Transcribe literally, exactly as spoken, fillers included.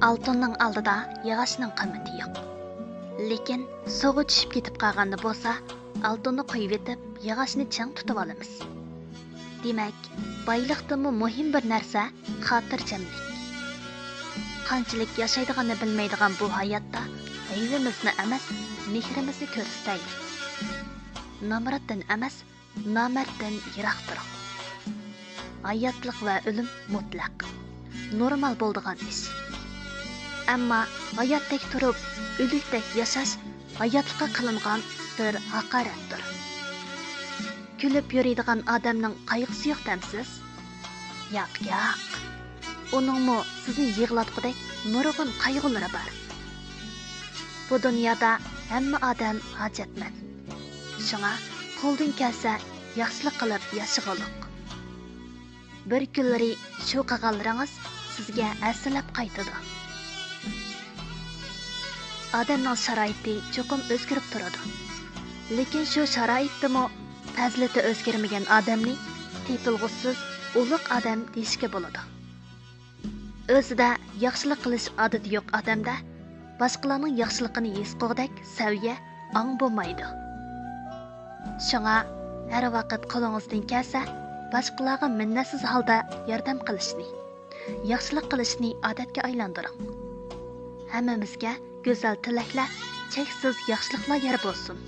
ئالتۇننىڭ ئالدىدا ياغاچنىڭ قىممىتى يوق. لېكىن سۇغا چۈشۈپ كېتىپ قالغاندا بولسا، ئالتۇننى قويۇۋېتىپ، ياغاچنى چىڭ تۇتۇۋالىمىز. دېمەك، بايلىقتىنمۇ مۇھىم بىر نەرسە خاتىرجەملىك. قانچىلىك ياشايدىغاننى بىلمەيدىغان بۇ ھاياتتا ھەيۋىمىزنى ئەمەس، مېھرىمىزنى كۆرسىتەيلى. نامراتتىن ئەمەس، نامەردتىن يىراق تۇرۇڭ. ھاياتلىق ۋە ئۆلۈم مۇتلەق، نورمال بولىدىغان ئىش. ئەمما ھاياتتەك تۇرۇپ، ئۆلۈكتەك ياشاش ھاياتلىققا قىلىنغان بىر ھاقارەتتۇر. كۈلۈپ يۈرىدىغان ئادەمنىڭ قايغۇسى يوق دەمسىز؟ ياق، ياق. ئۇنىڭمۇ سىزنى يىغلاتقۇدەك نۇرغۇن قايغۇلىرى بار. بۇ دۇنيادا ھەممە ئادەم ھاجەتمەن. شۇڭا قولدىن كەلسە ياخشىلىق قىلىپ ياشىغۇلۇق. بىر كۈنلىرى شۇ قىلغانلىرىڭىز سىزگە ھەسسىلەپ قايتىدۇ. ئادەمنىڭ شارائىتى چوقۇم ئۆزگىرىپ تۇرىدۇ. لېكىن شۇ شارائىتتىمۇ پەزىلىتى ئۆزگەرمىگەن ئادەمنى تېپىلغۇسىز ئۇلۇغ ئادەم دېيىشكە بولىدۇ. ئۆزىدە ياخشىلىق قىلىش ئادىتى يوق ئادەمدە باشقىلارنىڭ ياخشىلىقىنى ھېس قىلغۇدەك سەۋىيە، ئاڭ بولمايدۇ. شۇڭا ھەر ۋاقىت قولىڭىزدىن كەلسە، باشقىلارغا مىننەتسىز ھالدا ياردەم قىلىشنى، ياخشىلىق قىلىشنى ئادەتكە ئايلاندۇرۇڭ. ھەممىمىزگە گۈزەل تىلەكلەر، چەكسىز ياخشىلىقلار يار بولسۇن.